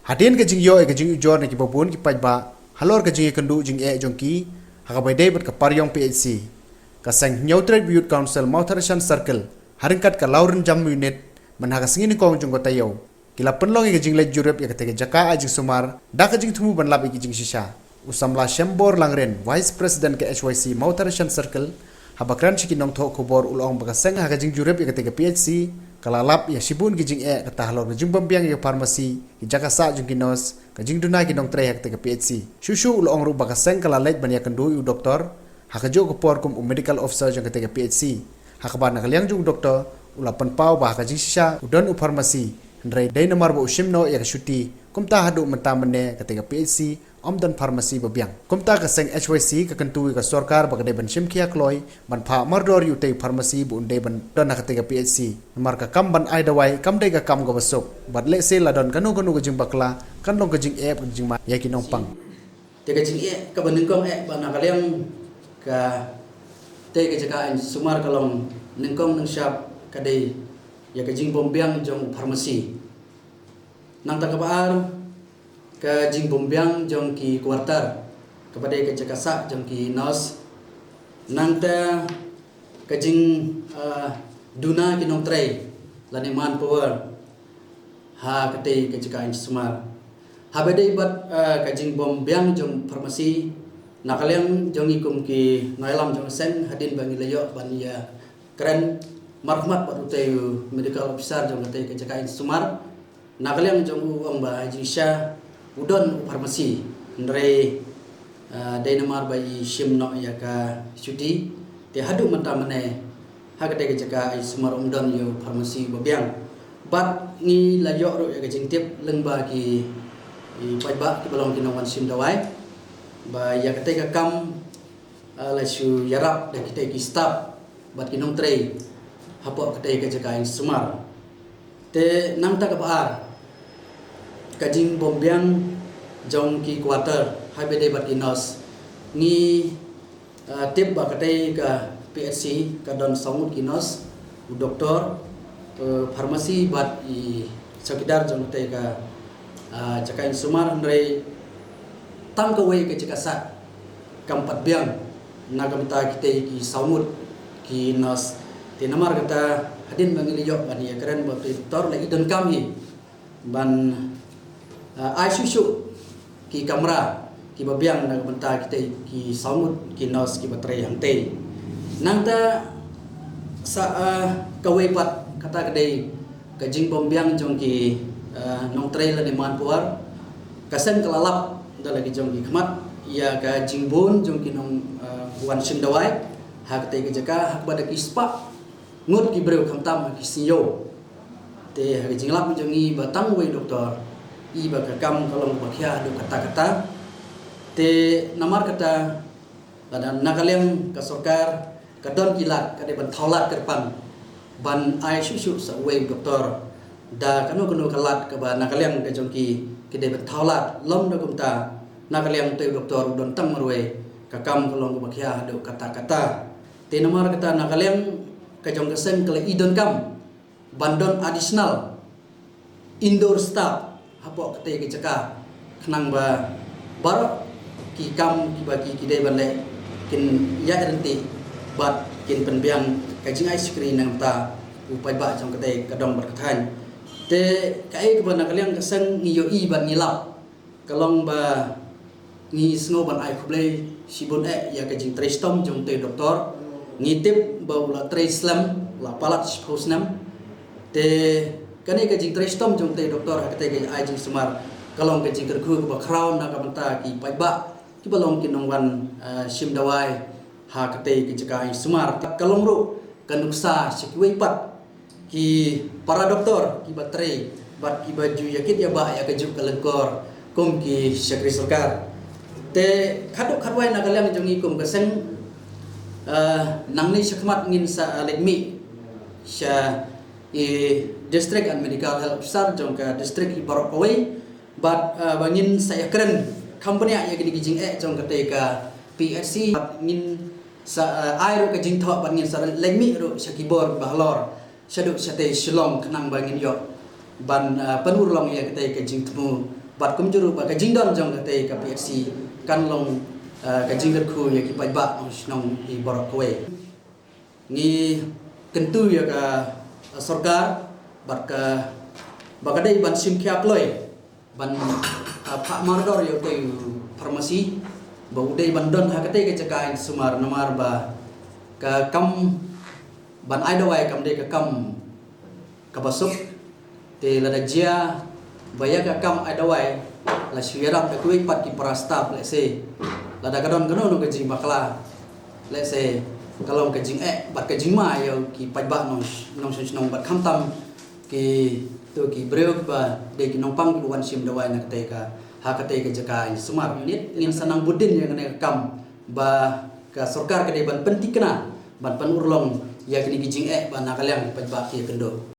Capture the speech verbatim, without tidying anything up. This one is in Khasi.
Hadien ka jingïoh ïa ka jingujor na kiba bun ki paidbah halor ka jingïakynduh jingeh jong ki ha kaba ïadei bad ka Pariong P H C, ka seng Hynñiewtrep Youth Council Mawthadraishan Circle ha ryngkat ka Lawrynjam Unit mynha ka sngi nyngkong jong ka taïew ki la pynlong ïa ka jingleit jurip ïa katei ka jaka ai jingsumar da ka jingthmu ban lap ïa ki jingshisha. U samla Shembor Langrin, Vice President ka H Y C Mawthadraishan Circle, haba kren sha ki nongthoh khubor u la ong ba ka seng ha ka jingjurip ïa katei ka P H C ka la lap ïa shibun ki jingeh, kata halor ka jingbymbiang ïa ka pharmacy, ki jaka sah jong ki nurse, ka jingduna ki nongtrei ha katei ka P H C. Shuh shuh u la ong ruh ba ka seng ka la leit ban ïakynduh ïa u doktor ha kajuh ka por kum u medical officer jong katei ka P H C, ha kaba na ka liang jong u doktor u la pynpaw ba ha ka jingshisha u don u pharmacy, hynrei dei namar ba u shim noh ïa ka shuti, kumta haduh mynta mynne katei ka P H C ym don pharmacy ba biang. Kumta ka seng H Y C ka kyntu ïa ka sorkar ba ka dei ban shim khia kloi ban phah mardor ïa utei u pharmacy ba un dei ban don ha katei ka P H C. Namar ka kam ban ai dawai kam dei ka kam kaba suk, bad lehse la don kano kano ka jingbakla kan long ka jingeh, ka jingma ïa ki nongpang. Te ka jingeh kaba nyngkong eh ba na ka liang katei ka jaka ai sumar ka long nyngkong nyngshap ka dei ïa ka jingbymbiang jong u pharmacy. Nangta kaba ar, ka jingbymbiang jong ki quarter kaba dei ka jaka sah jong ki nurse. Nangta ka jing, ah, duna ki nongtrei lane manpower ha katei ka jaka ai sumar. Haba dei bad, ah, ka jingbymbiang jong pharmacy, na ka liang jong ngi kum ki nongïalam jong ka seng, hadien ba ngi la ïoh ban ïakren markhmat bad utei u medical officer jong katei ka jaka ai sumar, na ka liang jong u ong ba ha jingshisha u don u pharmacy, hynrei, ah, dei namar ba i shim noh ïa ka shuti, te haduh mynta mynne ha katei ka jaka ai sumar ym don ïa u pharmacy ba biang. Bad ngi la ïoh ruh ïa ka jingtip lyngba ki, ki paidbah kiba long ki nongwan shim dawai ba ïa katei ka kam, ah, la shu ïarap da kitei ki staff bad ki nongtrei hapoh katei ka jaka ai sumar. Te nangta kaba ar, ka jingbymbiang jong ki quarter haba dei bad ki nurse. Ngi, ah, tip ba katei ka P H C ka don saw ngut ki nurse, u doktor, eh, pharmacy bad i chowkidar jong katei ka, ah, jaka ai sumar, hynrei tang kawei ka jaka sah kam pat biang na ka bynta kitei ki saw ngut ki nurse. Te namar kata hadien ba ngi la ïoh ban ïakren bad utei u doktor, la i donkam hi ban, ah, ai shuh shuh ki kamra kiba biang na ka bynta kitei ki saw ngut ki nurse kiba trei hangtei. Nangta sa, ah, kawei pat kata ka dei ka jingbymbiang jong ki, ah, nongtrei lane manpower. Ka seng ka la lap da la ki jong ki khmat ïa ka jingbun jong ki nong, ah, wan shim dawai ha katei ka jaka, ha kaba da ki spah ngut ki briew khamtam ha ki sngi ïew. Te ha ka jinglap jong ngi ba tang uwei u doktor, i ba ka kam ka long kaba khia haduh katta katta. Te namar kata, lada na ka liang ka sorkar ka don ki lad, ka dei ban thaw lad kyrpang ban ai shuh shuh sa uwei u doktor da kano kano ka lad kaba na ka liang ka jong ki ki dei ban thaw lad. Lym da kumta, na ka liang utei u doktor u don tang marwei, ka kam ka long kaba khia haduh katta katta. Te namar kata na ka liang ka jong ka seng ka la i donkam ban don additional indoor staff hapoh katei ka jaka, khnang ba baroh ki kam kiba ki, ki dei ban leh kin ïaid ryntih bad kin pynbiang ka jingai shakri na ka bynta u paidbah jong katei ka dong bad ka thaiñ. Te kaei kaba na ka liang ka seng ngi ïohi bad ngi lap, ka long ba ngi sngew ban ai khublei shibun eh ïa ka jingtrei shitom jong utei u doktor. Ngi tip ba u la trei slem, la palat shiphew snem. Te kane ka jingtrei shitom jong utei u doktor ha katei ka ai jingsumar ka long ka jingkyrkhu kaba khraw na ka bynta ki paidbah kiba long ki nongwan, ah, shim dawai ha katei ka jaka ai sumar. Ka long ruh ka nuksa sha kiwei pat ki para doktor kiba trei bad kiba ju ïa kit ïa bah ïa kajuh ka lyngkor kum ki shakri sorkar. Te khatduh khatwai na ka liang jong ngi kum ka seng, eh, nangne shakhmat ngin sa, eh, leit mih sha i District and Medical Health Officer jong ka district hi baroh kawei bad, eh, ba ngin sa ïakren kham bniah ïa kine ki jingeh jong katei ka P H C bad ngin sa, eh, ai ruh ka jingthoh bad ngin sa leit mih ruh sha ki bor ba halor shaduh shatei Shillong khnang ba ngin ïoh ban, ah, pynurlong ïa katei ka jingthmu Bad kumjuh ruh ba ka jingdon jong katei ka P H C kan long, eh, ka jingkyrkhu ïa ki paidbah nongshong shnong hi baroh kawei. Ngi kyntu ïa ka sorkar bad ka, ba ka dei ban shim khia kloi ban, ah, phah mardor ïa utei u pharmacy, ba u dei ban don ha katei ka jaka in sumar, namar ba ka kam ban ai dawai kam dei ka kam kaba suk. Te lada jia ba ïa ka kam ai dawai la shu ïarap da kiwei pat ki para staff, lehse lada ka don kano kano ka jingbakla, lehse ka long ka jingeh bad ka jingma ïa ki paidbah nong, nongshong shnong bad khamtam kito ki briew ba dei ki nongpang kiba wan shim dawai na katei ka, ha katei ka jaka in sumar. Ngin sa nang bud dien ïa kane ka kam ba ka sorkar ka dei ban pynthikna, ban pynurlong ïa kine ki jingeh ba na ka liang ki paidbah ki ïakynduh.